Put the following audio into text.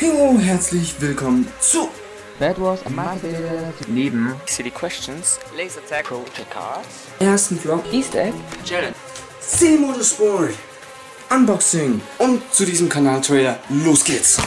Hallo, herzlich willkommen zu That was a multiplayer neben Silly Questions, Laser Tag, Project Cars, ersten Vlog Easter Egg Challenge, C-Motorsport, Unboxing und zu diesem Kanal-Trailer. Los geht's!